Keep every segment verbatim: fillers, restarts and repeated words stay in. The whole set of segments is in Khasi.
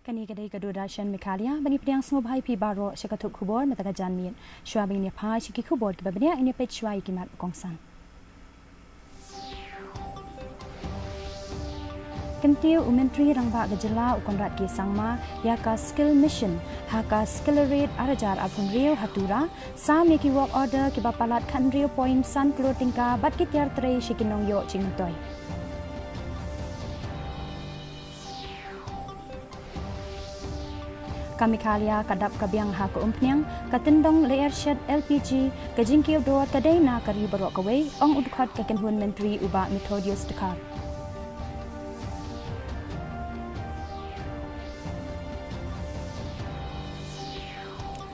Kane ka dei ka Doordarshan Meghalaya, ban ïa pdiang sngewbha ïa phi baroh sha ka thup khubor mynta ka janmiet. Shuwa ban ïa phai sha ki khubor kiba bniah, ngin ïa peit shuwa ïa ki mat ba kongsan. Kyntiew u Myntri Rangbah ka Jylla u Conrad K Sangma ïa ka Skill Mission ha ka Skillerate ar hajar arphew hynriew ha Tura, sam ïa ki work order kiba palat khathynriew point san klur tyngka bad ki tiar trei sha ki nongïoh jingmyntoi. Ka Meghalaya ka dap ka biang ha ka umphniang, ka tyndong lyer shet L P G, ka jingkiew dor ka dei na ka ri baroh kawei, ong u dkhot ka kynhun myntri u Bah Methodius Dkhar.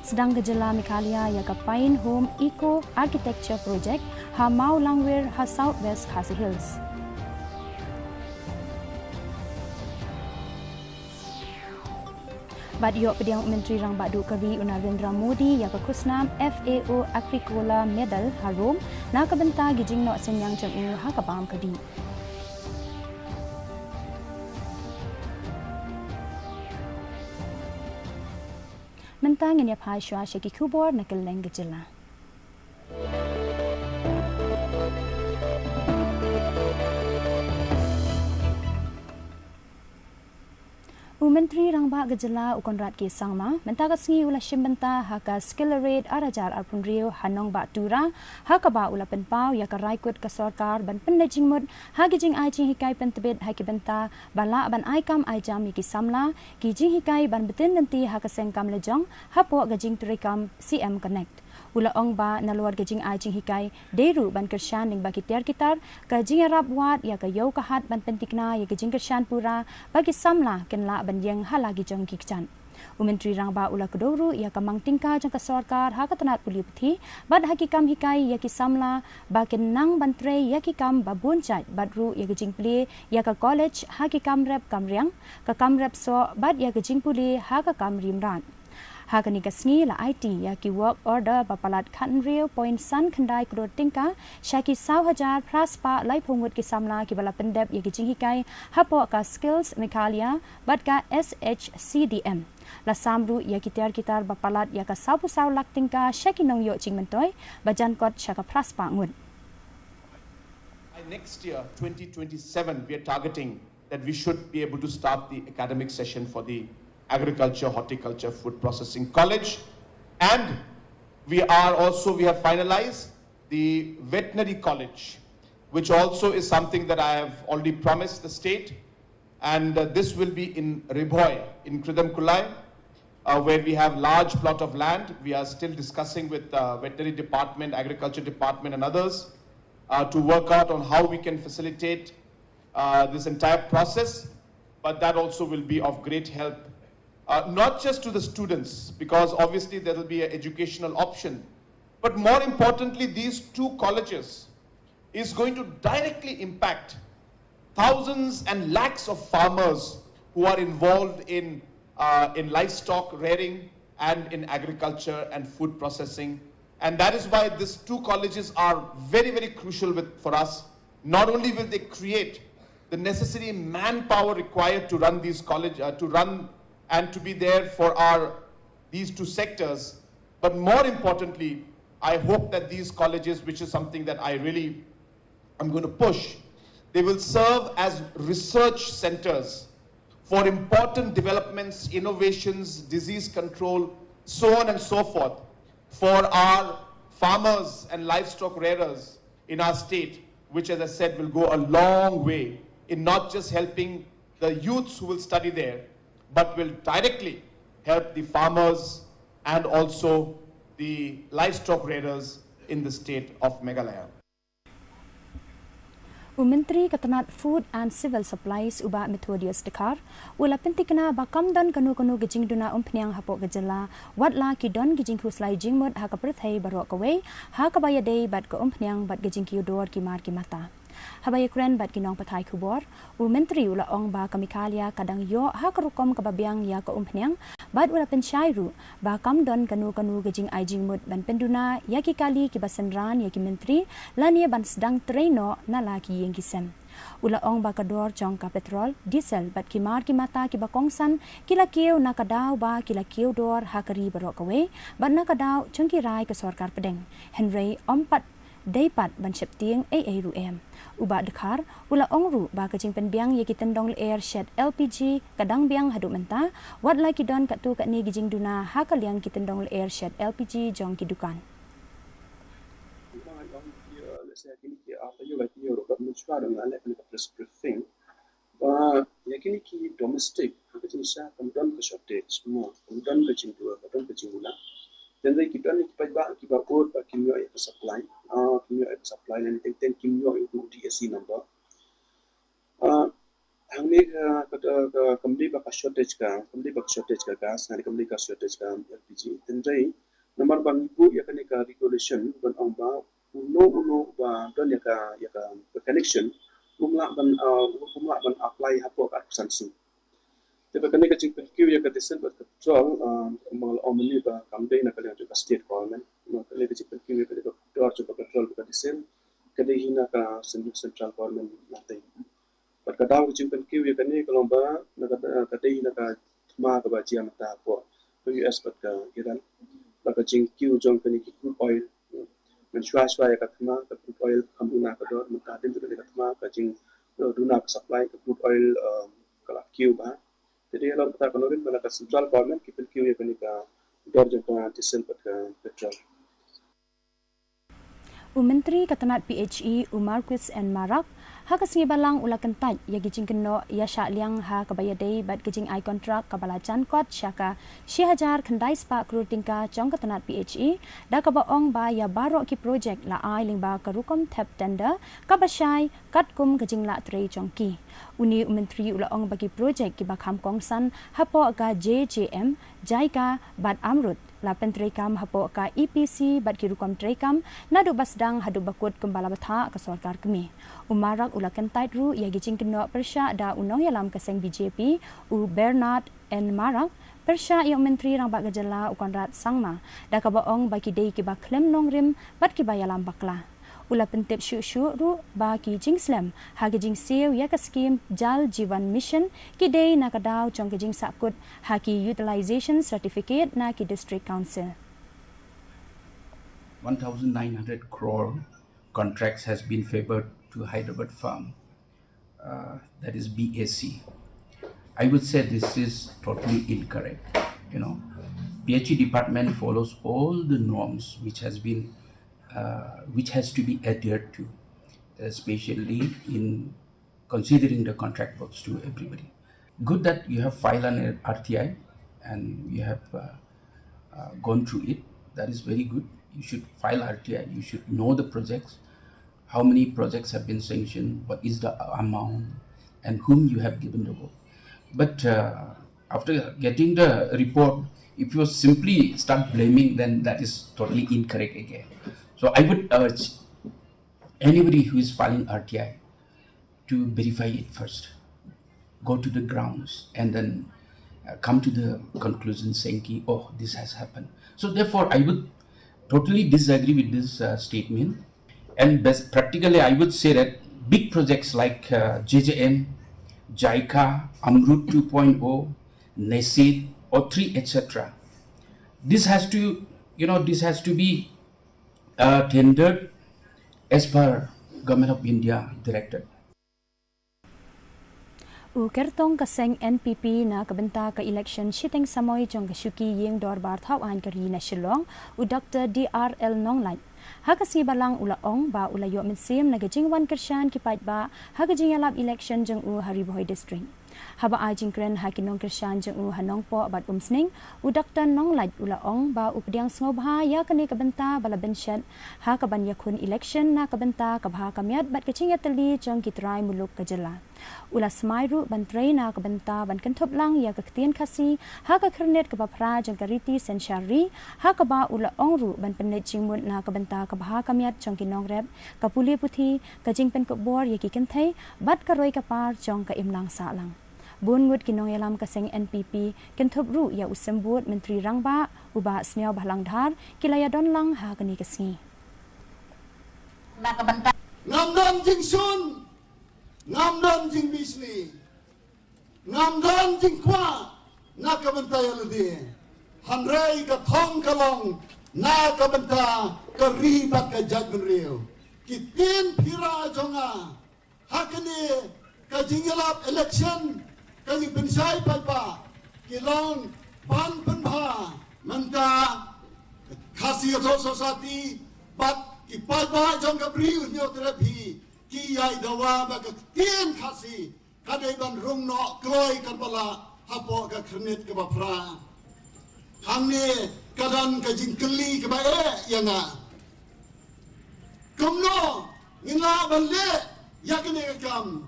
Sdang ka Jylla Meghalaya ïa ka Pine Home Eco Architecture Project ha Mawlangwir ha South West Khasi Hills. Bad ïoh pdiang u Myntri Rangbah Duh ka ri u Narendra Modi ïa ka khusnam F A O Agricola Medal ha Rome na ka bynta ki jingnoh synñiang jong u ha ka bam ka dih. Mynta ngin ïa phai shuwa sha ki khubor na kylleng ka jylla. U Myntri Rangbah ka Jylla u Conrad K Sangma mynta ka sngi u la shim bynta ha ka Skillerate ar hajar arphew hynriew ha nongbah Tura, ha kaba u la pynpaw ïa ka rai kut ka sorkar ban pynleit jingmut ha ki jingai jinghikai pyntbit ha ki bynta ba lah ban ai kam ai jam ïa ki samla, ki jinghikai ban btin lynti ha ka seng kam lajong hapoh ka jingtreikam C M Connect. U la ong ba nalor ka jingai jinghikai dei ruh ban kyrshan lyngba ki tiar ki tar, ka jingïarap wad ïa ka ïew ka hat ban pynthikna ïa ka jingkyrshan pura ba ki samla kin lah ban ïeng ha la ki jong ki kjat. U Myntri Rangbah u la kdew ruh ïa ka mang tyngka jong ka sorkar ha ka tnat pule puthi bad ha ki kam hikai ïa ki samla ba kin nang ban trei ïa ki kam ba bun jait bad ruh ïa ka jingplie ïa ka college ha ki kam rep kam riang, ka kam rep soh bad ïa ka jingpule ha ka kam ri mrad. Ha kane ka sngi la aiti ïa ki work order ba palat khathynriew point san khyndai klur tyngka sha ki saw hajar phra spah laiphew ngut ki samla kiba la pyndep ïa ki jinghikai hapoh ka Skills Meghalaya bad ka S H C D M. La sam ruh ïa ki tiar ki tar ba palat ïa ka sawphew saw lak tyngka sha ki nongïoh jingmyntoi ba jan kot sha ka phra spah ngut. By next year, twenty twenty-seven, we are targeting that we should be able to start the academic session for the Agriculture, Horticulture, Food Processing College. And we are also, we have finalized the Veterinary College, which also is something that I have already promised the state. And uh, this will be in Ri Bhoi, in Kridem Kulai, uh, where we have large plot of land. We are still discussing with uh, Veterinary Department, Agriculture Department, and others uh, to work out on how we can facilitate uh, this entire process. But that also will be of great help, uh, not just to the students, because obviously there will be an educational option, but more importantly, these two colleges is going to directly impact thousands and lakhs of farmers who are involved in, uh, in livestock rearing and in agriculture and food processing. And that is why these two colleges are very, very crucial with, for us. Not only will they create the necessary manpower required to run these college, uh, to run and to be there for our, these two sectors, but more importantly, I hope that these colleges, which is something that I really am going to push, they will serve as research centers for important developments, innovations, disease control, so on and so forth, for our farmers and livestock rearers in our state, which, as I said, will go a long way in not just helping the youths who will study there, but will directly help the farmers and also the livestock rearers in the state of Meghalaya. U Myntri ka tnat Food and Civil Supplies u Bah Methodius Dkhar u la pynthikna ba kam don kano kano ka jingduna umphniang hapoh ka jylla, wat la ki don ki jingkhuslai jingmut ha ka pyrthei baroh kawei, ha kaba ïadei bad ka umphniang bad ka jingkiew dor ki mar ki mata. Haba ïakren bad ki nongpathai khubor, u Myntri u la ong ba ka Meghalaya ka dang ïoh ha ka rukom kaba biang ïa ka umphniang, bad u la pynshai ruh ba kam don kano kano ka jingai jingmut ban pynduna ïa ki kali kiba synran ïa ki myntri lane ban sdang trei noh na la ki ïing ki sem. U la ong ba ka dor jong ka petrol, diesel bad ki mar ki mata kiba kongsan ki la kiew na ka daw ba ki la kiew dor ha ka ri baroh kawei bad na ka daw jong ki rai ka sorkar pdeng. Hynrei ym pat dei pat ban sheptieng ei ei ruh em. U Bah Dkhar u la ong ruh ba ka jingpynbiang ïa ki tyndong lyer shet L P G ka dang biang haduh mynta, wat la ki don katto katne ki jingduna ha ka liang ki tyndong lyer shet L P G jong ki dukan. Ba nga ong ki, eh, lehse kine ki, ah, taïew lai taïew ruh, bad mynshwa ruh nga leh kane ka press briefing. Ba ïa kine ki domestic, ha ka jingshisha kam don ka shortage, mo, kam don ka jingduwai, kam don ka jingmula. Tangba ki don ki paidbah kiba bud ba kim ïoh ïa ka supply, ah, kim ïoh ïa ka supply line, teng teng kim ïoh ïa u D A C number. Ah, hangne ka, ka, ka, kam dei ba ka shortage ka, kam dei ba ka shortage ka gas, hangne kam dei ka shortage ka L P G. Tangba namar ba ngi buh ïa kane ka regulation ban ong ba uno uno ba don ïa ka, ïa ka, ka connection, um lah ban, ah, um lah ban apply hapoh ka arphew san sngi. Te ba kane ka jingpynkiew ïa ka diesel bad ka petrol, ah, kumba nga la ong mynne ba kam dei na ka liang jong ka state government. Ba kane ka jingpynkiew ïa ka dor jong ka petrol bad ka diesel ka dei hi na ka cen-, central government na tei. Bad ka daw ka jingpynkiew ïa kane ka long ba na ka, ka dei hi na ka thma kaba jia mynta hapoh ka U S bad ka Iran. Bad ka jingkiew jong kane ki crude oil, mynshwa shwa ïa ka thma, ka crude oil kam duna ka dor, mynta hadien jong kane ka thma ka jing, eh, duna ka supply ka crude oil, eh, ka la kiew bha. Te dei halor kata ka nongrim ba na ka central government ki pynkiew ïa kane ka dor jong ka diesel bad ka petrol. U Myntri ka tnat P H E u Marcuise N Marak ha ka sngi Balang u la kyntait ïa ki jingkynnoh ïa shah liang ha kaba ïadei bad ka jingai kontrak kaba la jan kot sha ka shi hajar khyndai spah klur tyngka jong ka tnat P H E, da kaba ong ba ïa baroh ki projek la ai lyngba ka rukom thep tender kaba shai katkum ka jinglah trei jong ki. Une u Myntri u la ong ba ki projek kiba kham kongsan hapoh ka J J M, JICA bad AMRUT la pyntreikam hapoh ka E P C bad ki rukom treikam naduh ba sdang haduh ba kut kumba la bthah ka sorkar kmie. U Marak u la kyntait ruh ïa ki jingkynnoh pyrshah da u nongïalam ka seng B J P u Bernard N Marak pyrshah ïa u Myntri Rangbah ka jylla u Conrad Sangma, da kaba ong ba ki dei kiba khlem nongrim bad kiba ïalam bakla. U la pyntip shuh shuh ruh ba ki jingslem ha ki jingsiew ïa ka skim Jal Jeevan Mission ki dei na ka daw jong ka jingsahkut ha ki utilization certificate na ki district council. One thousand nine hundred crore contracts has been favored to Hyderabad firm, uh, that is B A C. I would say this is totally incorrect. You know, P H E department follows all the norms which has been, uh, which has to be adhered to, especially in considering the contract works to everybody. Good that you have filed an R T I and you have, uh, uh, gone through it. That is very good. You should file R T I. You should know the projects, how many projects have been sanctioned, what is the amount, and whom you have given the work. But, uh, after getting the report, if you simply start blaming, then that is totally incorrect again. So I would urge anybody who is filing R T I to verify it first, go to the grounds, and then, uh, come to the conclusion saying ki, "Oh, this has happened." So therefore, I would totally disagree with this, uh, statement. And best, practically, I would say that big projects like, uh, J J M, JICA, AMRUT two point oh, NESID, O three, et cetera. This has to, you know, this has to be, uh, tendered as per Government of India directed. U kyrtong ka seng N P P na ka bynta ka election shiteng samoi jong ka shuki ïing dorbar thaw aiñ ka ri na Shillong, u Doctor D R L Nonglait, ha ka sngi Balang u la ong ba u la ïoh mynsiem na ka jingwan kyrshan ki paidbah ha ka jingïalap election jong u ha Ri Bhoi District. Haba ai jingkren ha ki nongkyrshan jong u ha Nongpoh bad Umsning, u Doctor Nonglait u la ong ba u pdiang sngewbha ïa kane ka bynta ba la bynshet ha kaban ïakhun election na ka bynta ka bha ka miat bad ka jingïatylli jong ki trai muluk ka jylla. U la smai ruh ban trei na ka bynta ban kynthup lang ïa ka ktien Khasi ha ka khyrnit kaba phra jong ka riti synshar ri, ha kaba u la ong ruh ban pynleit jingmut na ka bynta ka bha ka miat jong ki nongrep, ka pule puthi, ka jingpynkupbor ïa ki kynthei bad ka roi ka par jong ka imlang sahlang. Bun ngut ki nongïalam ka seng N P P kynthup ruh ïa u Symbud Myntri Rangbah, u Bah Sniawbhalang Dhar, ki la ïadon lang ha kane ka sngi. Na ka bynta. Ngam don jingshun. Ngam don jingbishni, ngam don jingkwah na ka bynta ïa lade, hynrei ka thong ka long na ka bynta ka ri bad ka jaitbynriew. Ki ktien phira jong nga ha kane ka jingïalap election, ka jingpynshai paidbah, ki long ban pynbha. Mynta Khasi Authors' Society bad ki paidbah jong ka Bri u Hynñiewtrep hi ki ïai dawa ba ka ktien Khasi ka dei ban rung noh kloi kan ba lah hapoh ka khyrnit kaba phra. Hangne ka don ka jingkylli kaba eh ïa nga. Kumno ngin lah ban leh ïa kane ka kam?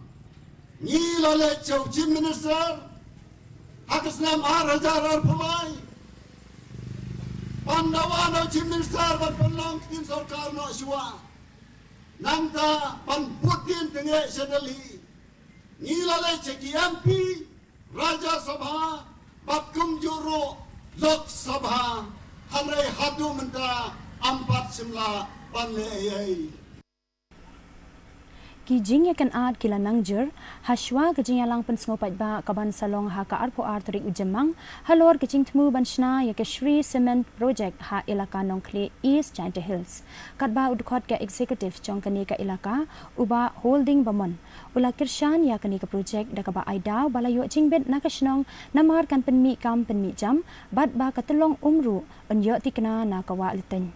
Ngi la leit sha u Chief Minister ha ka snem ar hajar arphew lai ban dawa na u Chief Minister ban pynlong ktien sorkar noh shuwa. Nangta ban bud dien tyngeh sha Delhi. Ngi la leit sha ki M P, Rajya Sabha bad kumjuh ruh Lok Sabha, hynrei haduh mynta ym pat shym lah ban leh ei ei. Ki jingïakynad ki la nang jur ha shuwa ka jingïalang pynsngew paidbah ka ban sa long ha ka arphew ar tarik u Jymmang halor ka jingthmu ban shna ïa ka Shree Cement Project ha elaka Nongkhlieh, East Jaintia Hills. Katba u dkhot ka executive jong kane ka elaka, u Bah Holding Bamon, u la kyrshan ïa kane ka project da kaba ai daw ba la ïoh jingbit na ka shnong namar kan pynmih kam pynmih jam bad ba ka tyllong um ruh yn ïoh tikna na ka wah lynti.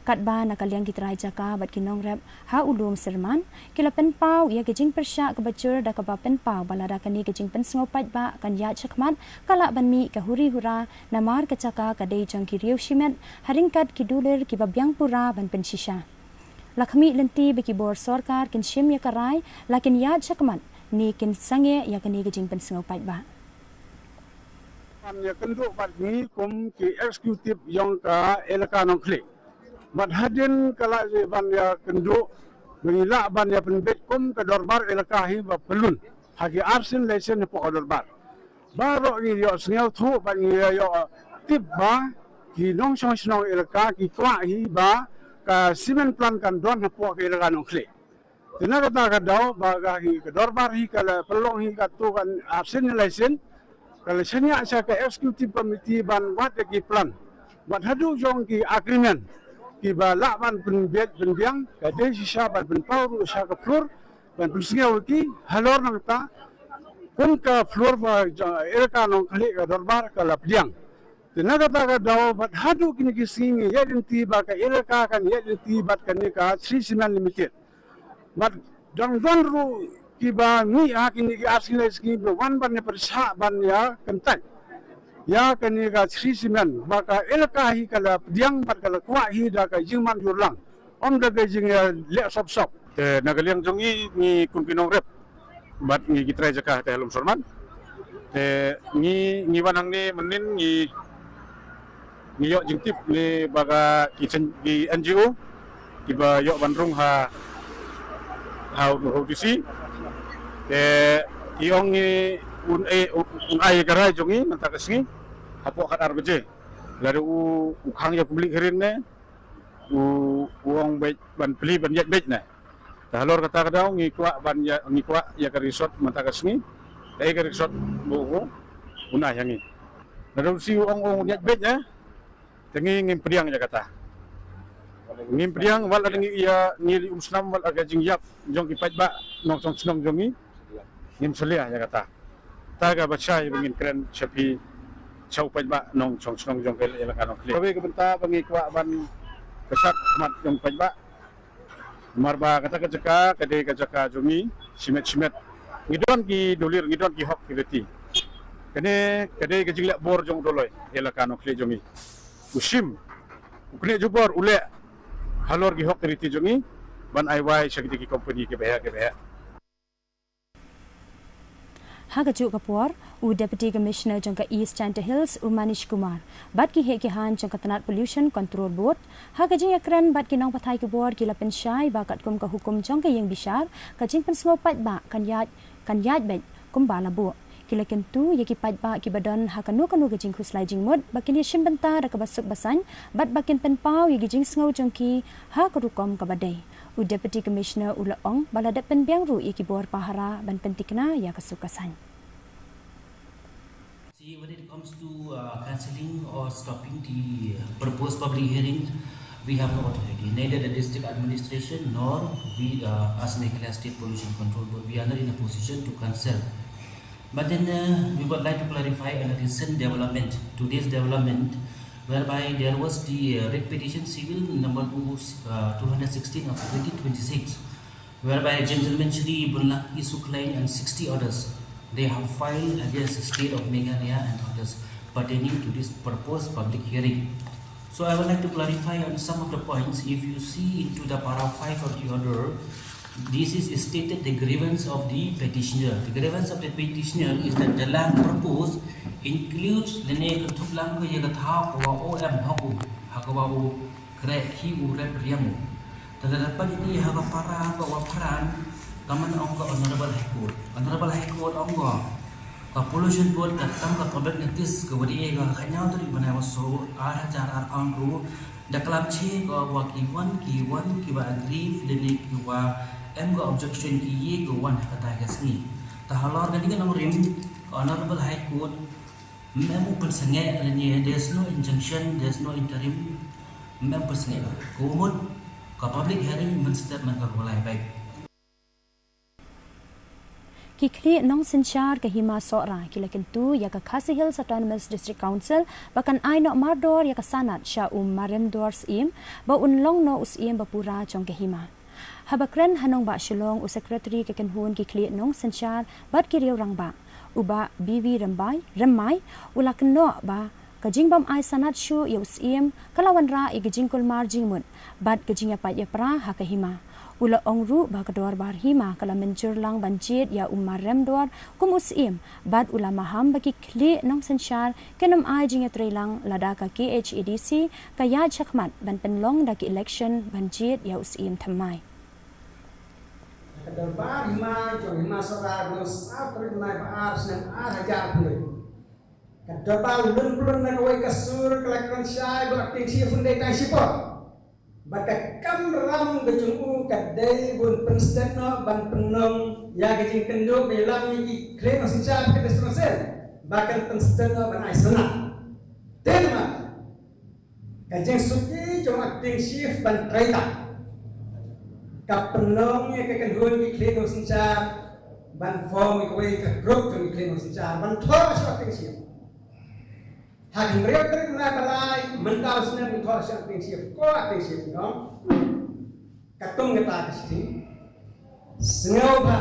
Katba na ka liang ki trai jaka bad ki nongrep ha u lum Syrman, ki la pynpaw ïa ka jingpyrshah kaba jur da kaba pynpaw ba lada kane ka jingpynsngew paidbah kan ïaid shakhmat, ka lah ban mih ka huri hura namar ka jaka ka dei jong ki riew shimet ha ryngkat ki dulir kiba biang pura ban pynshisha. La khmih lynti ba ki bor sorkar kin shim ïa ka rai, la kin ïaid shakhmat ne kin sangeh ïa kane ka jingpynsngew paidbah. Ban ïakynduh bad ngi kum ki executive jong ka elaka Nongkhlieh. Bad hadien ka la ïa ban ïakynduh ba ngi lah ban ïa pynbeit kum ka dorbar elaka hi ba pyllun ha ki arsien laisien hapoh ka dorbar. Baroh ngi ïoh sngewthuh bad ngi ïoh tip ba ki nongshong shnong elaka ki kwah hi ba ka cement plant kan don hapoh ka elaka Nongkhlieh. Te na kata ka daw ba ka hi ka dorbar hi ka la pynlong hi katto katne arsien laisien, ka la shaniah sha ka executive committee ban wad ïa ki plan, wad haduh jong ki agreement kiba lah ban pynbeit pynbiang, ka dei shisha ban pynpaw ruh sha ka floor ban pynsngew ïa ki halor nangta. Kum ka floor ba jong elaka Nongkhlieh ka dorbar ka la pdiang. Te na kata ka daw bad haduh kine ki sngi ngi ïaid lynti ba ka elaka kan ïaid lynti bad kane ka Shree Cement Limited. Bad dang don ruh kiba mih ha kine ki ar sngi lai sngi ba wan ban ïa pyrshah ban ïa kyntait ïa kane ka Shree Cement ba ka elaka hi ka la pdiang bad ka la kwah hi da ka jingman jurlang, ym da ka jingïaleh sop sop. Te na ka liang jong ngi, ngi kum ki nongrep bad ngi ki trai jaka te ha lum Syrman. Te ngi, ngi wan hangne mynnin ngi, ngi ïoh jingtip ne ba ka ki chen-, ki N G O kiba ïoh ban rung ha, ha u, ha u D C. Te i ong ngi un ai, un ai ka rai jong ngi mynta ka sngi hapoh khatar baje. Lada u, u khang ïa u pynbeit hearing ne u, u ong beit ban plie ban ïaid beit ne. Te halor kata ka daw ngi kwah ban ïa, ngi kwah ïa ka result mynta ka sngi. Te ka result ba u, u nai ha ngi. Lada u si u ong u ïaid beit ne. Te ngi ngim pdiang ïa kata. Ngim pdiang wat la ngi ïa ngi li um snam wat la ka jingïap jong ki paidbah nongshong shnong jong ngi. Ngim salia ïa kata. Ta ka ba shai ba ngin kren sha phi sha u paidbah nongshong shnong jong ka elaka Nongkhlieh. Kawei ka bynta ba ngi kwah ban kyrshan khmat jong u paidbah. Namar ba kata ka jaka ka dei ka jaka jong ngi shimet shimet. Ngi don ki dulir, ngi don ki hok ki riti. Kane ka dei ka jingleh bor jong u Doloi elaka Nongkhlieh jong ngi. U shim, u knieh jubor u leh halor ki hok ki riti jong ngi ban ai wai sha kiti ki company kiba heh kiba heh. Ha kajuh ka por, u Deputy Commissioner jong ka East Jaintia Hills, u Manish Kumar, bad ki heh ki hain jong ka tnat Pollution Control Board, ha ka jingïakren bad ki nongpathai khubor ki la pynshai ba katkum ka hukum jong ka ïingbishar, ka jingpynsngew paidbah kan ïaid, kan ïaid beit kumba la buh. Ki la kyntu ïa ki paidbah kiba don ha kano kano ka jingkhuslai jingmut ba kin ïashim bynta da kaba suk ba saiñ bad ba kin pynpaw ïa ki jingsngew jong ki ha ka rukom kaba dei. U Deputy Commissioner u la ong ba la dep pynbiang ruh ïa ki bor pahara ban pyntikna ïa ka suk ka saiñ. See, when it comes to uh, cancelling or stopping the proposed public hearing, we have no authority. Neither the district administration nor we, uh, as Meghalaya State Pollution Control Board, we are not in a position to cancel. But then uh, we would like to clarify a recent development, today's development, whereby there was the uh, writ petition civil number two, uh, two hundred sixteen of twenty twenty-six, whereby gentlemen Shri Bunlaki Suklain and sixty others, they have filed against the state of Meghalaya and others pertaining to this proposed public hearing. So I would like to clarify on some of the points. If you see into the para five of the order, this is stated the grievance of the petitioner. The grievance of the petitioner is that the land proposed includes lane ka thup lang ka ïa ka thaw ka wa o em ha u ha ka wa u kre khi u rep riang u. Te lada pat ïa ha ka para ka wa pran ka man ong ka Honorable High Court. Honorable High Court ong ka ka Pollution Board ka tam ka public notice ka wa dei ka khañiaw tarik bnai wa so ar hajar arphew hynriew da klam che ka wa ki wan ki wan ki wa agree lane ki wa em ka objection ki ïa ka wan ha ka tai ka sngi. Te halor ka dei ka nongrim ka Honorable High Court mem u pynsangeh lane there's no injunction, there's no interim, mem pynsangeh ka. Ka mut ka public hearing mynstep man ka ka lai bai. Ki khlieh nongsynshar ka Hima Sohra ki la kyntu ïa ka Khasi Hills Autonomous District Council ba kan ai noh mardor ïa ka sanad sha u Marem Dor Syiem ba un long noh u syiem ba pura jong ka hima. Haba kren ha nongbah Shillong u Secretary ka kynhun ki khlieh nongsynshar bad ki riew rangbah, u Bah B V Rymbai, Rymmai, u la kynnoh ba ka jingbym ai sanad shuh ïa u syiem ka la wanrah ïa ka jingkulmar jingmut bad ka jingïapait ïapra ha ka hima. U la ong ruh ba ka dorbar hima ka la mynjur lang ban jied ïa u Marem Dor kum u syiem bad u la maham ba ki khlieh nongsynshar kin ym ai jingïatreilang lada ka K H A D C ka ïaid shakhmat ban pynlong da ki election ban jied ïa u syiem thymmai. Ka dorbar hima jong Hima Sohra ka long saw tarik bnai ba ar snem ar hajar arphew. Ka dorbar lum plun na kawei ka sur ka la kren shai ba Acting Chief un dei tang shipor. Bad ka kamram ka jong u ka dei ba un pynstet noh ban pynlong ïa ka jingkynduh ba ïalam ïa ki khlieh nongsynshar ka District Council ba kan pynstet noh ban ai sanad. Te namar ka jingsuki jong Acting Chief ban trei tam ka pynlong ïa ka kynhun ki khlieh nongsynshar ban form ïa kawei ka group jong ki khlieh nongsynshar ban thoh sha Acting Chief. Ha ka hynriew tarik bnai ba lai mynta u snem ban thoh sha Acting Chief, ko Acting Chief, no? Katkum kata ka shithi sngewbha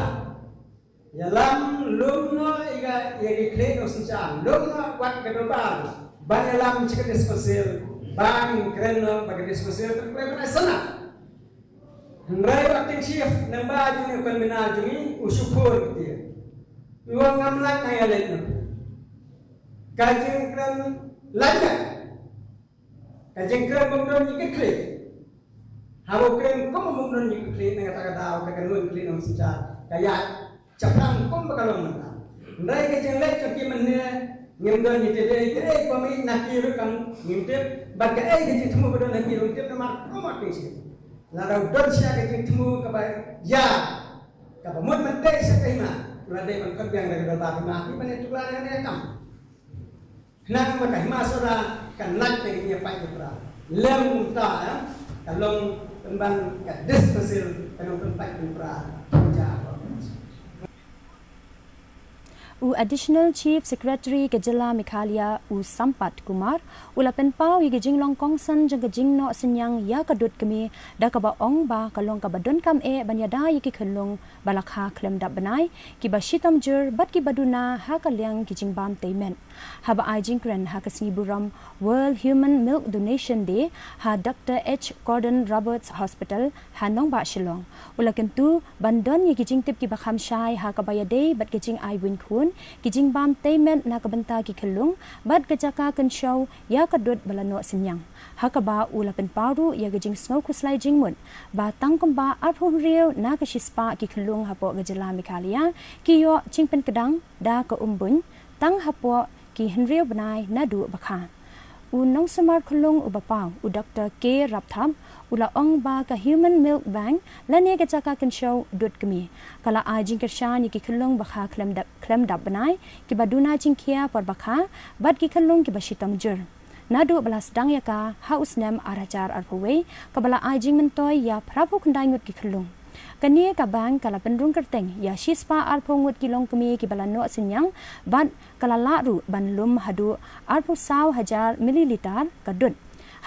ïalam lum noh ïa ka, ïa ki khlieh nongsynshar, lum noh wat ka dorbar ban ïalam sha ka District Council, ban kren noh ba ka District Council kan kren ban ai sanad. Hynrei u Acting Chief, nangba jong ngi u convener jong ngi u shu phone kti. U ong ngam lait, nang ïa leit noh. Ka jingkren lait noh. Ka jingkren bym don ïa ki khlieh. Haba u kren kum bym don ïa ki khlieh, na kata ka daw ka kynhun khlieh nongsynshar ka ïaid shaphrang kum ba ka long mynta. Hynrei ka jingleit jong ki mynne ngim don ïa ki, dei kaei ba mih na ki ruh kam ngim tip, bad kaei ka jingthmu ba don ha ki ruh ngim tip namar kum u Acting Chief. Lada u don shisha ka jingthmu kaba ïa kaba mut ban dei sha ka hima, u la dei ban khot biang da ka dorbar hima, ki ban ïa tuklar ïa kane ka kam. Khnang ba ka Hima Sohra kan lait da ka jingïapait ïapra. Lem kumta, eh, ka long pynban ka District Council ka long pynpait pynpra. U Additional Chief Secretary ka jylla Meghalaya u Sampat Kumar u la pynpaw ïa ka jinglong kongsan jong ka jingnoh synñiang ïa ka dud kmie da kaba ong ba ka long kaba donkam eh ban ïada ïa ki khyllung ba la kha khlem dap bnai, kiba shitom jur bad kiba duna ha ka liang ki jingbam tei met. Haba ai jingkren ha ka sngi burom World Human Milk Donation Day ha Doctor H Gordon Roberts Hospital ha nongbah Shillong, u la kyntu ban don ïa ki jingtip kiba kham shai ha kaba ïadei bad ka jingai win khun, ki jingbam tei met na ka bynta ki khyllung bad ka jaka kynshew ïa ka dud ba la noh synñiang. Ha kaba u la pynpaw ruh ïa ka jingsngew khuslai jingmut ba tang kumba arphew hynriew na ka shispah ki khyllung hapoh ka jylla Meghalaya ki ïoh jingpynkdang da ka umbuiñ tang hapoh ki hynriew bnai naduh ba kha. U nongsumar khyllung uba paw, u Doktor K Rapthap, u la ong ba ka Human Milk Bank lane ka jaka kynshew dud kmie ka la ai jingkyrshan ïa ki khyllung ba kha khlem dap, khlem dap bnai, kiba duna jingkhia por ba kha, bad ki khyllung kiba shitom jur. Naduh ba la sdang ïa ka ha u snem ar hajar arphew wei, kaba la ai jingmyntoi ïa phra phew khyndai ngut ki khyllung. Kane ka bank ka la pynrung kyrteng ïa shispah arphew ngut ki longkmie kiba la noh synñiang, bad ka la lah ruh ban lum haduh arphew saw hajar milliliter ka dud,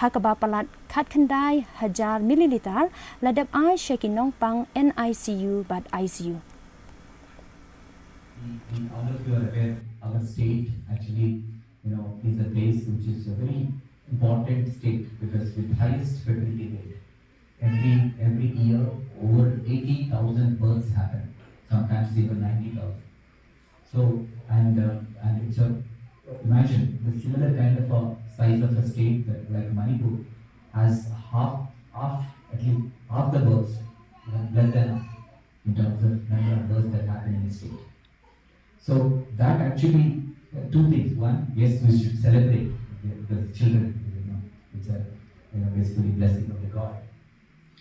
ha kaba palat khatkhyndai hajar milliliter la dep ai sha ki nongpang N I C U bad I C U. All of you are aware, our state actually, you know, is a place which is a very important state because with highest fertility rate. Every, every year, over eighty thousand births happen, sometimes even ninety thousand. So, and, uh, and it's a, imagine the similar kind of a size of a state that, like Manipur, has half, half, at least half the births, you know, less than half, in terms of number of births that happen in the state. So that actually, uh, two things. One, yes, we should celebrate the, the children. You know, it's a, you know, basically blessing of the God.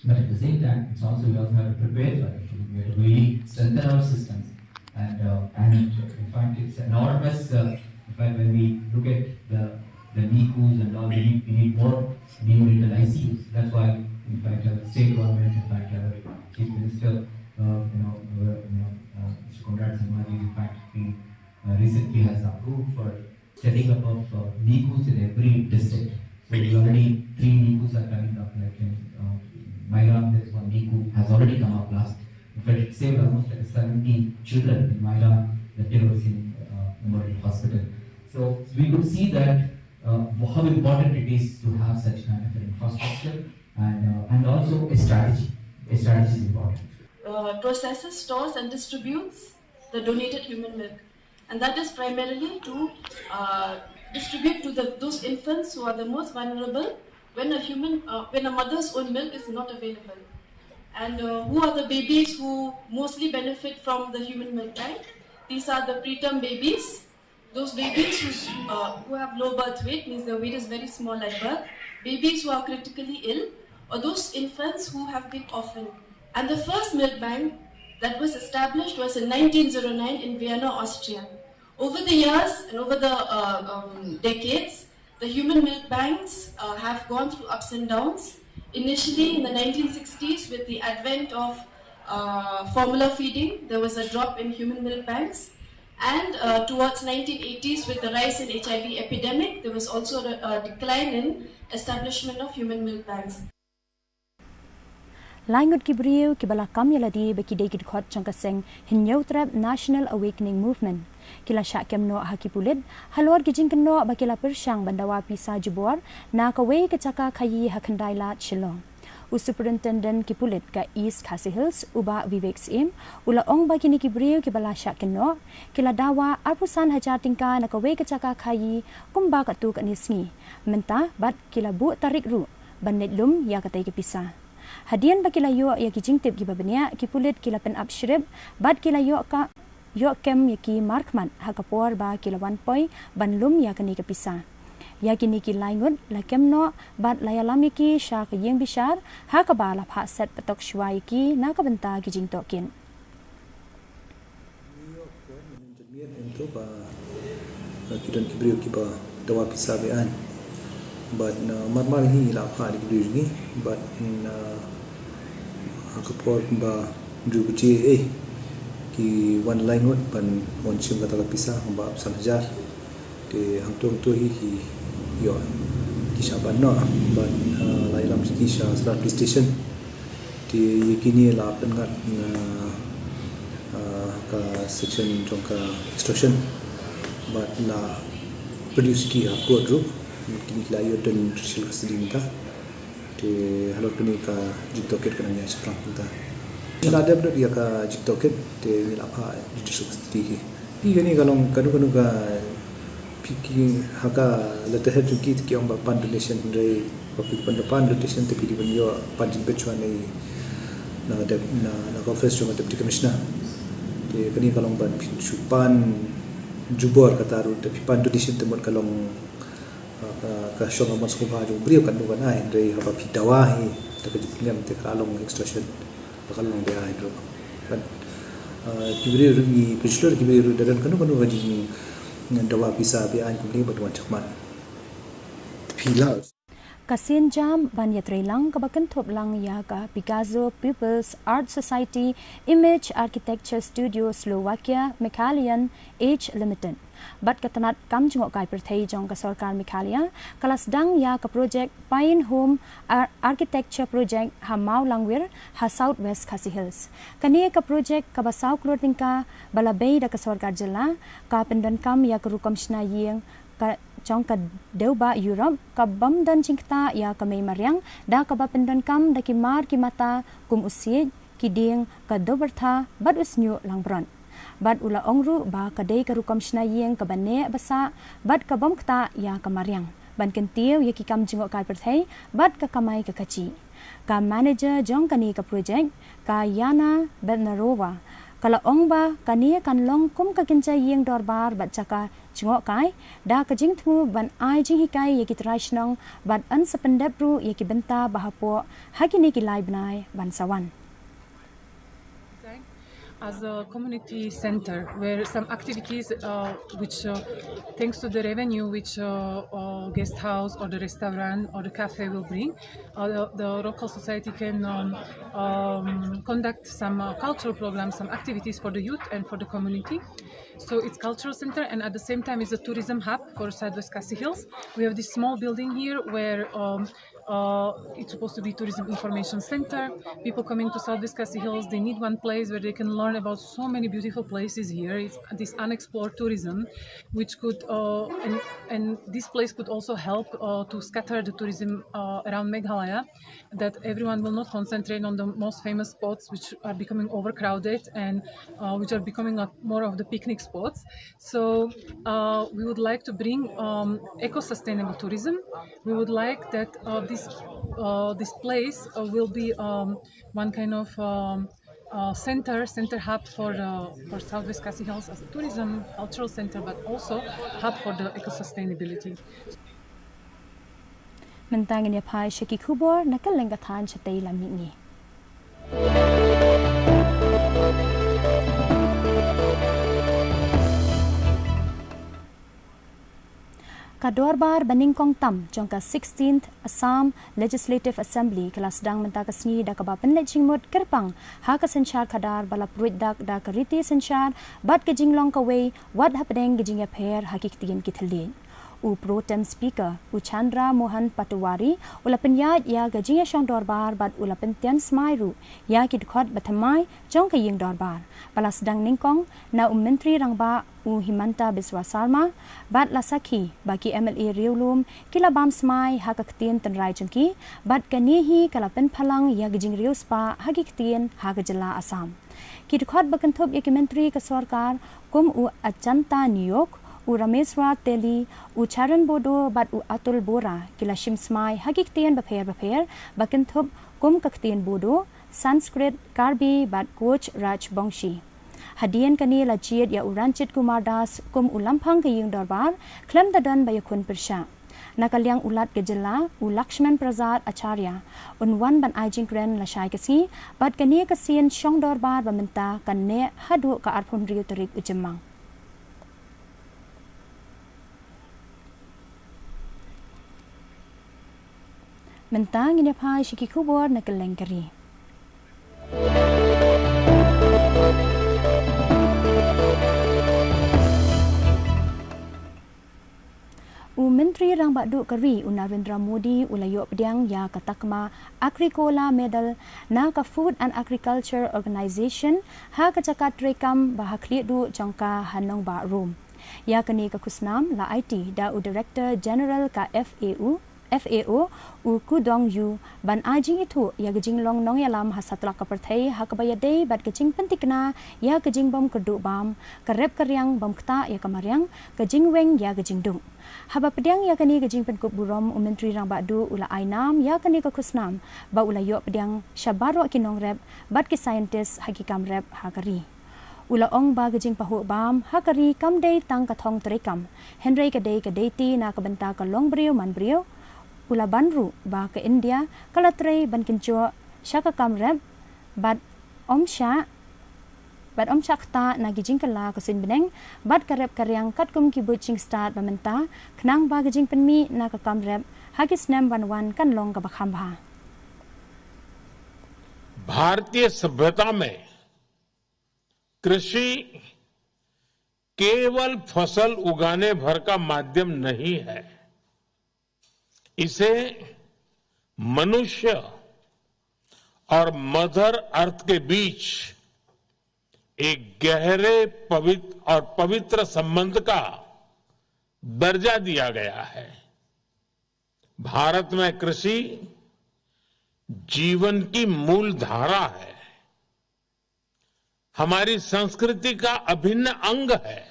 But at the same time, it's also, we also have to prepare for it. We have to really strengthen our systems. And, uh, and in fact, it's enormous. Uh, in fact, when we look at the, the NICUs and all, we need, we need more neonatal I C Us. That's why, in fact, our state government, in fact, our chief minister, uh, you know, uh, you know, uh, Mister Conrad Sangma ji, in fact, he, uh, recently has approved for setting up of, uh, NICUs in every district. So we already, three NICUs are coming up, like in, uh, Mairang, there's one NICU has already come up last. In fact, it saved almost like seventy children in Mairang, the Tirosing, uh, Memorial Hospital. So we could see that, uh, how important it is to have such kind of an infrastructure and, uh, and also a strategy. A strategy is important. Uh, processes, stores, and distributes the donated human milk, and that is primarily to, uh, distribute to the, those infants who are the most vulnerable when a human, uh, when a mother's own milk is not available, and, uh, who are the babies who mostly benefit from the human milk bank. These are the preterm babies, those babies who's, uh, who have low birth weight, means their weight is very small at birth, babies who are critically ill, or those infants who have been orphaned. And the first milk bank that was established was in nineteen oh nine in Vienna, Austria. Over the years and over the, uh, um, decades, the human milk banks, uh, have gone through ups and downs. Initially, in the nineteen sixties, with the advent of, uh, formula feeding, there was a drop in human milk banks. And, uh, towards nineteen eighties, with the rise in H I V epidemic, there was also a, a decline in establishment of human milk banks. Lai ngut ki briew kiba la kam ïa lade ba ki dei ki dkhot jong ka seng Hynñiewtrep National Awakening Movement ki la shah kem noh ha ki pulit halor ki jingkynnoh ba ki la pyrshang ban dawa pisa jubor na kawei ka jaka khaïi ha Khyndailad, Shillong. U Superintendent ki pulit ka East Khasi Hills, u Bah Vivek Syiem, u la ong ba kine ki briew kiba la shah kem noh ki la dawa arphew san hajar tyngka na kawei ka jaka khaïi kumba katto katne sngi. Mynta bad ki la buh tarik ruh ban leit lum ïa katei ka pisa. Hadien ba ki la ïoh ïa ki jingtip kiba bniah, ki pulit ki la pynap shrip bad ki la ïoh ka, ïoh kem ïa ki markhmat ha ka por ba ki la wan poi ban lum ïa kane ka pisa. Ïa kine ki lai ngut la kem noh bad la ïalam ïa ki sha ka ïing bishar, ha kaba la phah set patok shuwa ïa ki na ka bynta ki jingtohkit. Ngi ïoh khubor mynta mynmiet hangto ba, uh, ki don ki briew kiba dawa pisa be-aiñ. Bad, uh, mar mar hi ngi la phah ïa ki briew jong ngi bad, uh, ha ka por kumba hynriew baje eh ki wan lai ngut ban wan shim kata ka pisa kumba arphew san hajar. Te hangto hangto hi ki ïoh ki shah ban noh bad, uh, la ïalam ki sha Sadar Police Station. Te ïa kine la pynngat na, uh, ka section jong ka extortion bad la produce ki ha court ruh. Kine ki la ïoh don judicial custody mynta. Te halor kane ka jingtohkit ka nang ïaid shaphrang mynta. Ngi la dep lut ïa ka jingtohkit te ngi la phah judicial custody hi. Phi, kane ka long kano kano ka, phi, ki ha ka letterhead jong ki te ki ong ba pan donation, hynrei ba phi pan, pan donation te phi dei ban ïoh pan jingbit shuwa na, na ka dep-, na, na ka office jong ka Deputy Commissioner. Te kane ka long ban phin shu pan jubor kata ruh, te phi pan donation te mut ka long, Ka shong ka mon sngewbha jong u briew kan duh kan ai, hynrei haba phi dawa hi da ka jingpyllait te ka long extortion, ba ka long beaiñ ruh. Ban ki briew ruh ngi pynshlur ki briew ruh da don kano kano ka jingdawa pisa beaiñ kumne ba wan chakhmat. Phi lah. Ka sien jam ban ïatreilang kaba kynthup lang ïa ka Picasso People's Art Society Image Architecture Studio Slovakia Meghalayan Age Limited bad ka tnat kam jngohkai pyrthei jong ka sorkar Meghalaya ka la sdang ïa ka projek Pine Home Ar- Architecture Project ha Mawlangwir ha South West Khasi Hills. Kane ka projek kaba saw klur tyngka ba la bei da ka sorkar jylla ka pyndonkam ïa ka rukom shna ïing ka jong ka dewbah Europe ka bym don jingktah ïa ka mei mariang da kaba pyndonkam da ki mar ki mata kum u siej, ki dieng, ka dewbyrtha bad u sniuh langbrot. Bad u la ong ruh ba ka dei ka rukom shna ïing kaba neh ba sah bad ka bym ktah ïa ka mariang ban kyntiew ïa ki kam jngohkai pyrthei bad ka kamai ka kajih. Ka manager jong kane ka projek, ka Yana Bednarova, ka la ong ba kane kan long kum ka kynja ïing dorbar bad jaka jngohkai da ka jingthmu ban ai jinghikai ïa ki trai shnong bad yn sa pyndep ruh ïa ki bynta ba hapoh ha kine ki lai bnai ban sa wan. As a community center where some activities uh, which uh, thanks to the revenue which uh, uh, guest house or the restaurant or the cafe will bring, uh, the, the local society can um, um, conduct some uh, cultural programs, some activities for the youth and for the community. So it's cultural center and at the same time it's a tourism hub for Southwest Khasi Hills. We have this small building here where um, uh, it's supposed to be tourism information center. People coming to Southwest Khasi Hills, they need one place where they can learn about so many beautiful places here. It's this unexplored tourism, which could uh, and and this place could also help uh, to scatter the tourism uh, around Meghalaya, that everyone will not concentrate on the most famous spots which are becoming overcrowded and uh, which are becoming a, more of the picnic spots. So uh, we would like to bring um, eco-sustainable tourism. We would like that uh, this uh, this place uh, will be um, one kind of um, uh, center center hub for uh, for Southwest Khasi Hills as a tourism cultural center, but also hub for the eco-sustainability. Mynta ngin ïa phai sha ki khubor na kylleng ka thaiñ shatei lam mihngi. Ka dorbar ba nyngkong tam jong ka sixteenth Assam Legislative Assembly ka la sdang mynta ka sngi da kaba pynleit jingmut kyrpang ha ka synshar khadar ba la pruid dak da ka riti synshar bad ka jinglong kawei wat hapdeng ka jingïapher ha ki ktien ki thylliej. U Pro Tem Speaker, u Chandra Mohan Patowary, u la pynïaid ïa ka jingïashong dorbar bad u la pyntian smai ruh ïa ki dkhot ba thymmai jong ka ïing dorbar ba la sdang nyngkong na u Myntri Rangbah u Himanta Biswa Sarma bad la sakhi ba ki MLA riewlum ki la bam smai ha ka ktien tynrai jong ki bad kane hi ka la pynphalang ïa ka jingriewspah ha ki ktien ha ka jylla Assam. Ki dkhot ba kynthup ïa ki myntri ka sorkar kum u Achanta Niyok, u Rameshwar Teli, u Charan Bodo bad u Atul Bora ki la shim smai ha ki ktien bapher bapher ba kynthup kum ka ktien Bodo, Sanskrit, Karbi bad Koch Rajbongshi. Hadien kane la jied ïa u Ranjit Kumar Das kum u lamphang ka ïing dorbar khlem da don ba ïakhun pyrshah. Na ka liang u Lat ka jylla, u Lakshman Prasad Acharya, un wan ban ai jingkren lashai ka sngi bad kane ka sien shong dorbar ba mynta kan neh haduh ka arphew hynriew tarik u Jymmang. Mynta ngin ïa phai sha ki khubor na kylleng ka ri. U Myntri Rangbah Duh ka ri u Narendra Modi u la ïoh pdiang ïa ka takma Agricola Medal na ka Food and Agriculture Organization ha ka jaka treikam ba ha khlieh duh jong ka ha nongbah Rome. Ïa kane ka khusnam la aiti da u Director General ka F A O, F A O, u Kudong Yu, ban ai jingithuh ïa ka jinglong nongïalam ha satlak ka pyrthei ha kaba ïadei bad ka jingpyntikna ïa ka jingbym kyrduh bam, ka rep ka riang bym ktah ïa ka mariang, ka jingweng ïa ka jingduk. Haba pdiang ïa kane ka jingpynkup burom u Myntri Rangbah Duh u la ai nam ïa kane ka khusnam ba u la ïoh pdiang sha baroh ki nongrep bad ki scientist ha ki kam rep ha ka ri. U la ong ba ka jingpahuh bam ha ka ri kam dei tang ka thong treikam, hynrei ka dei ka deiti na ka bynta ka longbriew manbriew. U la ban ruh ba ka India ka la trei ban kynjoh sha ka kam rep bad ym shah bad ym shah ktah na ki jingkylla ka suiñ bneng bad ka rep ka riang katkum ki buit jingstad ba mynta, khnang ba ka jingpynmih na ka kam rep ha ki snem ban wan kan long kaba kham bha. भारतीय सभ्यता में कृषि केवल फसल उगाने भर का माध्यम नहीं है। इसे मनुष्य और मदर अर्थ के बीच एक गहरे पवित्र और पवित्र संबंध का दर्जा दिया गया है। भारत में कृषि जीवन की मूल धारा है, हमारी संस्कृति का अभिन्न अंग है,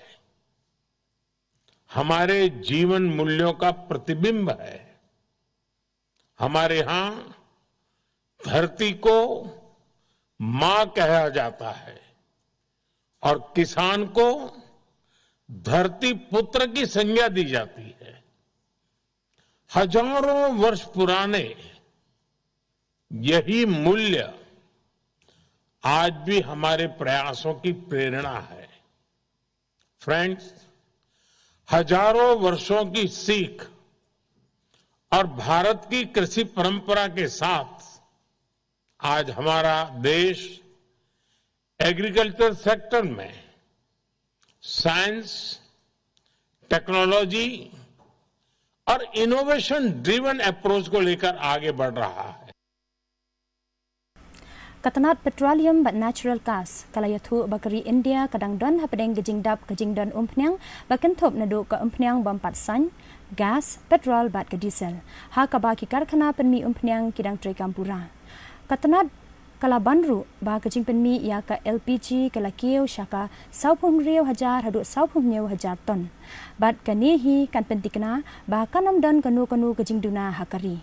हमारे जीवन मूल्यों का प्रतिबिंब है। हमारे यहां धरती को मां कहा जाता है और किसान को धरती पुत्र की संज्ञा दी जाती है। हजारों वर्ष पुराने यही मूल्य आज भी हमारे प्रयासों की प्रेरणा है। फ्रेंड्स, हजारों वर्षों की सीख और भारत की कृषि परंपरा के साथ आज हमारा देश एग्रीकल्चर सेक्टर में साइंस, टेक्नोलॉजी और इनोवेशन ड्रिवन अप्रोच को लेकर आगे बढ़ रहा है। Ka tnat petroleum bad natural gas ka la ïathuh ba ka ri India ka dang don hapdeng ka jingdap ka jingdon umphniang ba kynthup naduh ka umphniang bym pat saiñ, gas, petrol bad ka diesel, ha kaba ki karkhana pynmih umphniang ki dang treikam pura. Ka tnat ka la ban ruh ba ka jingpynmih ïa ka L P G ka la kiew sha ka sawphew hynriew hajar haduh sawphew hynñiew hajar ton. Bad kane hi kan pyntikna ba kan ym don kano kano ka jingduna ha ka ri.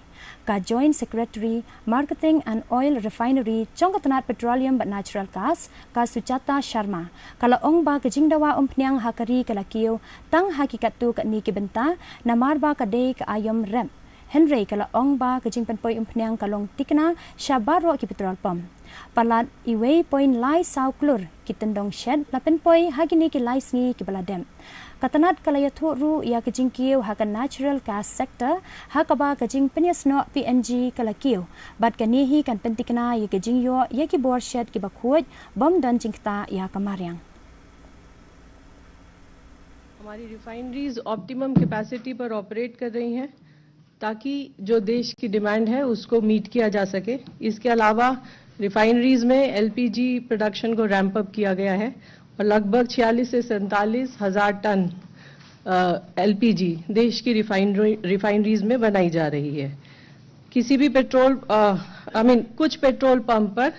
Ka Joint Secretary Marketing and Oil Refinery jong ka tnat petroleum bad natural gas, ka Sujata Sharma, ka la ong ba ka jingdawa umphniang ha ka ri ka la kiew tang ha ki katto katne ki bynta namar ba ka dei ka aïom rep. Hynrei ka la ong ba ka jingpynpoi umphniang ka long tikna sha baroh ki petrol pump. Palat iwei point lai saw klur ki tyndong shet la pynpoi ha kine ki lai sngi kiba la dep. Ka tnat ka la ïathuh ruh ïa ka jingkiew ha ka natural gas sector, ha kaba ka jingpynïasnoh P N G ka la kiew. Bad kane hi kan pyntikna ïa ka jingïoh ïa ki bor shet kiba khuid bym don jingktah ïa ka mariang. हमारी refineries optimum capacity पर ऑपरेट कर रही हैं, ताकि जो देश की डिमांड है, उसको मीट किया जा सके। इसके अलावा रिफाइनरीज में एलपीजी प्रोडक्शन को रैंप अप किया गया है और लगभग छियालीस से सैंतालीस हज़ार टन एलपीजी देश की रिफाइनरी रिफाइनरीज में बनाई जा रही है। किसी भी पेट्रोल, आई मीन, कुछ पेट्रोल पंप पर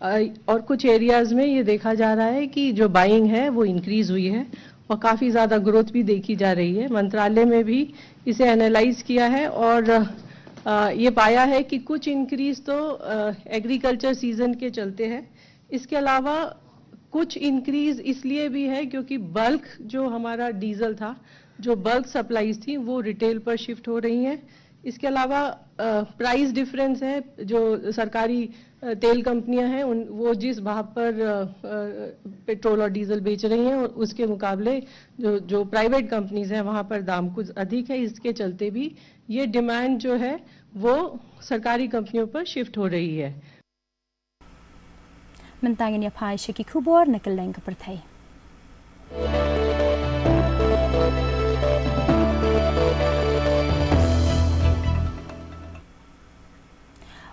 अ, और कुछ एरियाज में ये देखा जा रहा है कि जो बाइंग है, वो इंक्रीज हुई है और काफ़ी ज़्यादा ग्रोथ भी देखी जा रही है। मंत्रालय में भी इसे एनालाइज किया है और अ, ये पाया है कि कुछ इंक्रीज तो एग्रीकल्चर सीजन के चलते है। इसके अलावा कुछ इंक्रीज इसलिए भी है क्योंकि बल्क, जो हमारा डीजल था, जो बल्क सप्लाईज थी, वो रिटेल पर शिफ्ट हो रही हैं। इसके अलावा प्राइस डिफरेंस है, जो सरकारी अ, तेल कंपनियां हैं, उन, वो जिस भाव पर अ, अ, पेट्रोल और डीजल बेच रही हैं, और उसके मुकाबले जो जो प्राइवेट कंपनीज हैं, वहाँ पर दाम कुछ अधिक है। इसके चलते भी ये डिमांड जो है, वो सरकारी कंपनियों पर शिफ्ट हो रही है। Mynta ngin ïa phai sha ki khubor na kylleng ka pyrthei.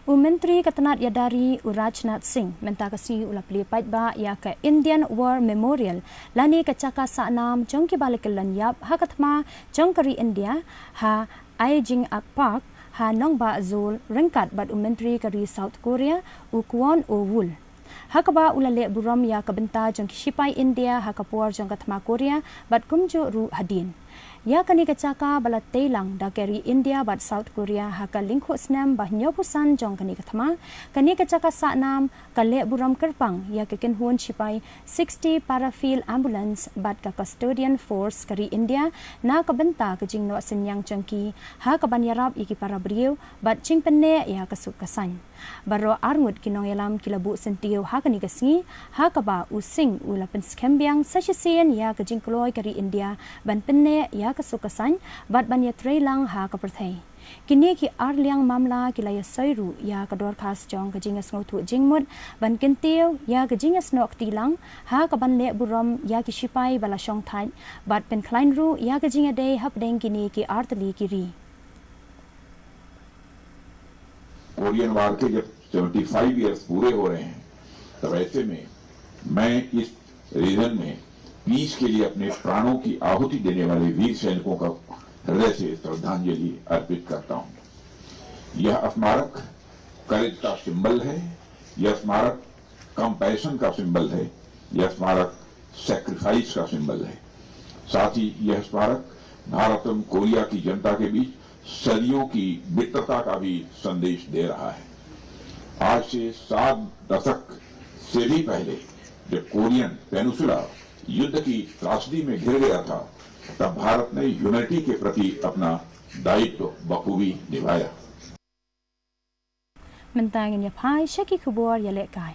U Myntri ka tnat ïada ri u Rajnath Singh mynta ka sngi u la plie paidbah ïa ka Indian War Memorial lane ka jaka sahnam jong kiba la kyllon ïap ha ka thma jong ka ri India ha Ajahnghar Park ha Nongbah Zul ryngkat bad u Myntri ka ri South Korea u Kwon Oh Wol. Ha kaba u la leh burom ïa ka bynta jong ki shipai India ha ka por jong ka thma Korea bad kumjuh ruh hadien. Ïa kane ka jaka ba la tei lang da ka ri India bad South Korea ha ka lyngkhuh snem ba hynñiewphew san jong kane ka thma, kane ka jaka sahnam ka leh burom kyrpang ïa ka kynhun shipai sixty Parafield Ambulance bad ka Custodian Force ka ri India na ka bynta ka jingnoh synñiang jong ki ha kaban ïarap ïa ki para briew bad jingpynneh ïa ka suk ka saiñ. Baroh arngut ki nongïalam ki la buh syntiew ha kane ka sngi, ha kaba u Singh u la pynskhem biang sa shisien ïa ka jingkloi ka ri India ban pynneh ïa ka suk ka saiñ bad ban ïatreilang ha ka pyrthei. Kine ki arliang mamla ki la ïasoi ruh ïa ka dorkhas jong ka jingïasngewthuh jingmut ban kyntiew ïa ka jingïasnoh kti lang ha kaban leh burom ïa ki shipai ba la shongthait bad pynkhlaiñ ruh ïa ka jingïadei hapdeng kine ki artylli ki ri. Korean war के जब seventy five years पूरे हो रहे हैं, तब ऐसे में मैं इस रीजन में पीस के लिए अपने प्राणों की आहुति देने वाले वीर सैनिकों का हृदय से श्रद्धांजलि अर्पित करता हूं। यह स्मारक करेज का सिंबल है। यह स्मारक कंपैशन का सिंबल है। यह स्मारक सैक्रिफाइस का सिंबल है। साथ ही यह स्मारक भारत एवं कोरिया की जनता के बीच सदियों की मित्रता का भी संदेश दे रहा है। आज से सात दशक से भी पहले जब कोरियन पेनिनसुला युद्ध की त्रासदी में घिर गया था, तब भारत ने ह्यूमैनिटी के प्रति अपना दायित्व बखूबी निभाया। Mynta ngin ïa phai sha ki khubor ïalehkai.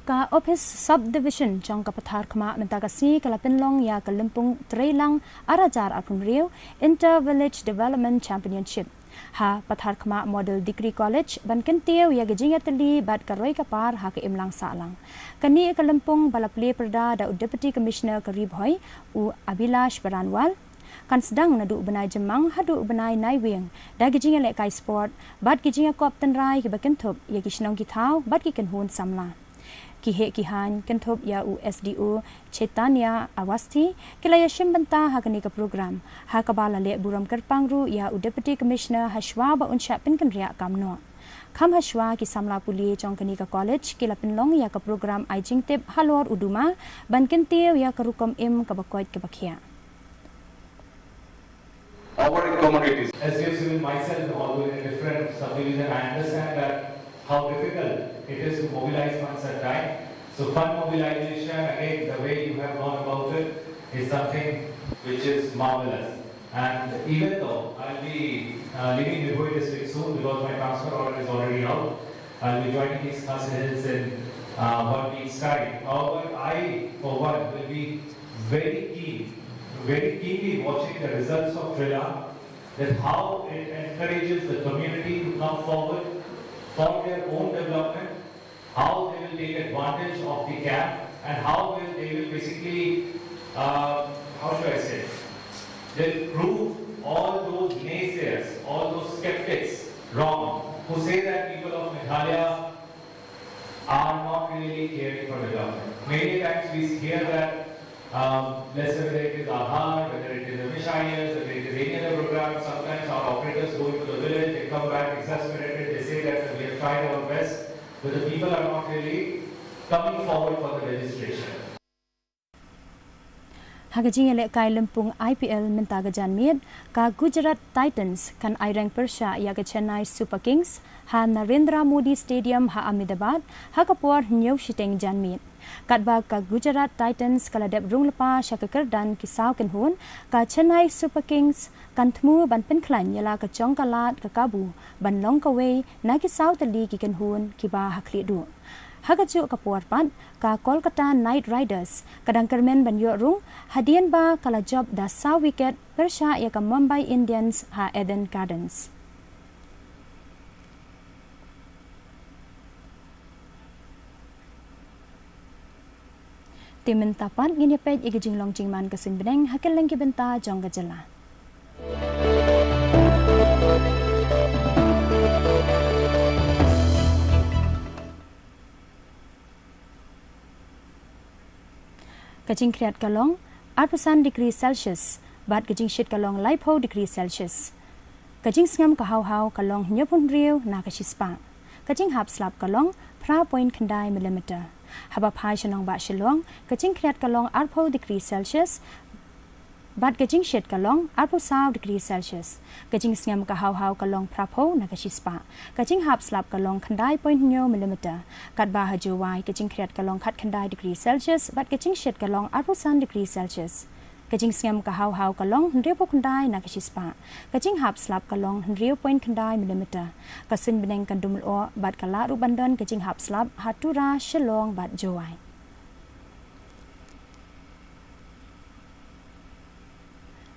Ka Office Sub Division jong ka Patharkhmah mynta ka sngi ka la pynlong ïa ka lympung treilang ar hajar arphew hynriew Inter Village Development Championship ha Patharkhmah Model Degree College ban kyntiew ïa ka jingïatylli bad ka roi ka par ha ka imlang sahlang. Kane ka lympung ba la plie pyrda da u Deputy Commissioner ka Ri Bhoi, u Abhilash Baranwal, kan sdang naduh u bnai Jymmang haduh u bnai Naiwieng da ki jingïalehkai sport bad ki jingïakop tynrai kiba kynthup ïa ki shnong ki thaw bad ki kynhun samla. Ki heh ki haiñ kynthup ïa u S D O Chaitanya Awasthi ki la ïashim bynta ha kane ka program, ha kaba la leh burom kyrpang ruh ïa u Deputy Commissioner hashwa ba un shah pynkynriah kam noh. Kham hashwa ki samla pule jong kane ka college ki la pynlong ïa ka program ai jingtip halor u duma ban kyntiew ïa ka rukom im kaba koit kaba khiah. Our communities. As you have seen myself, although in a different subdivision, I understand that how difficult it is to mobilize funds at time. So fund mobilization, again, the way you have gone about it is something which is marvelous. And even though I'll be uh, leaving Ri Bhoi district soon because my transfer order is already out, I'll be joining East Khasi Hills in uh, one week's time. However, I, for one, will be very keen, very keenly watching the results of Trilla, that how it encourages the community to come forward for their own development, how they will take advantage of the camp, and how will they will basically, uh, how should I say, they'll prove all those naysayers, all those skeptics wrong, who say that people of Meghalaya are not really caring for development. Many times we hear that, um, let's say whether it is Aadhaar, whether it is M S I S, whether it is any other program, sometimes our operators go into the village, they come back exasperated, they say that we have tried our best, but the people are not really coming forward for the registration. Ha ka jingïalehkai lympung I P L mynta ka janmiet, ka Gujarat Titans kan aireng pyrshah ïa ka Chennai Super Kings ha Narendra Modi Stadium ha Ahmedabad ha ka por hynñiew shiteng janmiet. Katba ka Gujarat Titans ka la dep rung lypa sha ka kyrdan ki saw kynhun, ka Chennai Super Kings kan thmu ban pynkhlaiñ ïa la ka jong ka lad ka kabu ban long kawei na ki saw tylli ki kynhun kiba ha khlieh duh. Ha kajuh ka por pat, ka Kolkata Knight Riders ka dang kyrmen ban ïoh rung hadien ba ka la jop da saw wicket pyrshah ïa ka Mumbai Indians ha Eden Gardens. Te mynta pat ngin ïa peit ïa ka jinglong jingman ka suiñ bneng ha kylleng ki bynta jong ka jylla. Ka jingkhriat ka long arphew san degree Celsius bad ka jingshit ka long laiphew degree Celsius. Ka jingsngem ka haw haw ka long hynñiewphew hynriew na ka shispah. ka jinghap slap ka long phra point khyndai millimeter. Haba phai sha nongbah Shillong, ka jingkhriat ka long arphew degree Celsius, bad ka jingshit ka long arphew saw degree Celsius. Ka jingsngem ka haw haw ka long phraphew na ka shispah. Ka jinghap slap ka long khyndai point hynñiew millimeter. Katba ha Jowai ka jingkhriat ka long khatkhyndai degree Celsius, bad ka jingshit ka long arphew san degree Celsius. Ka jingsngem ka haw haw ka long hynriewphew khyndai na ka shispah. Ka jinghap slap ka long hynriew point khyndai millimeter. Ka suiñ bneng kan dum lyoh bad ka lah ruh ban don ka jinghap slap ha Tura, Shillong bad Jowai.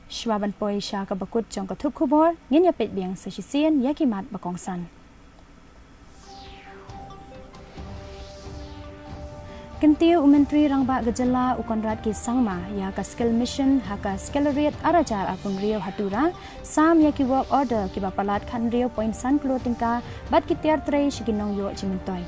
Shuwa ban poi sha kaba kut jong ka thup khubor, ngin ïa peit biang sa shisien ïa ki mat ba kongsan. Kyntiew u Myntri Rangbah ka jylla u Conrad K Sangma ïa ka Skill Mission ha ka Skill Riat ar hajar arphew hynriew ha Tura, sam ïa ki work order kiba palat khathynriew point san klur tyngka bad ki tiar trei sha ki nongïoh jingmyntoi.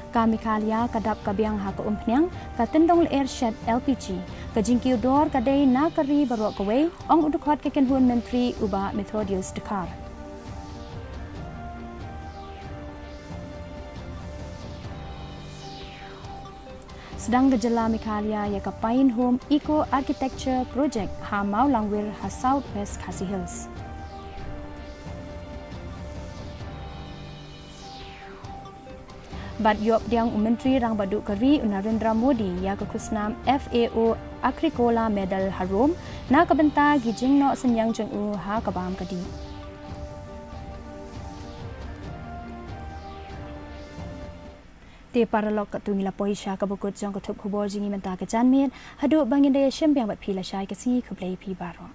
Ka Meghalaya ka dap ka biang ha ka umphniang ka tyndong lyer shet L P G. Ka jingkiew dor ka dei na ka ri baroh kawei, ong u dkhot ka kynhun myntri u Bah Methodius Dkhar. Sdang ka jylla Meghalaya ïa ka Pine Home Eco Architecture Project ha Mawlangwir ha South West Khasi Hills. Bad ïoh pdiang u Myntri Rangbah Duh ka ri u Narendra Modi ïa ka khusnam F A O Agricola Medal ha Rome na ka bynta ki jingnoh synñiang jong u ha ka bam ka dih. Te paralok, katto ngi la poi sha kaba kut jong ka thup khubor jong ngi mynta ka janmiet, haduh ba ngin da ïashem biang bad phi lashai ka sngi, khublei phi baroh.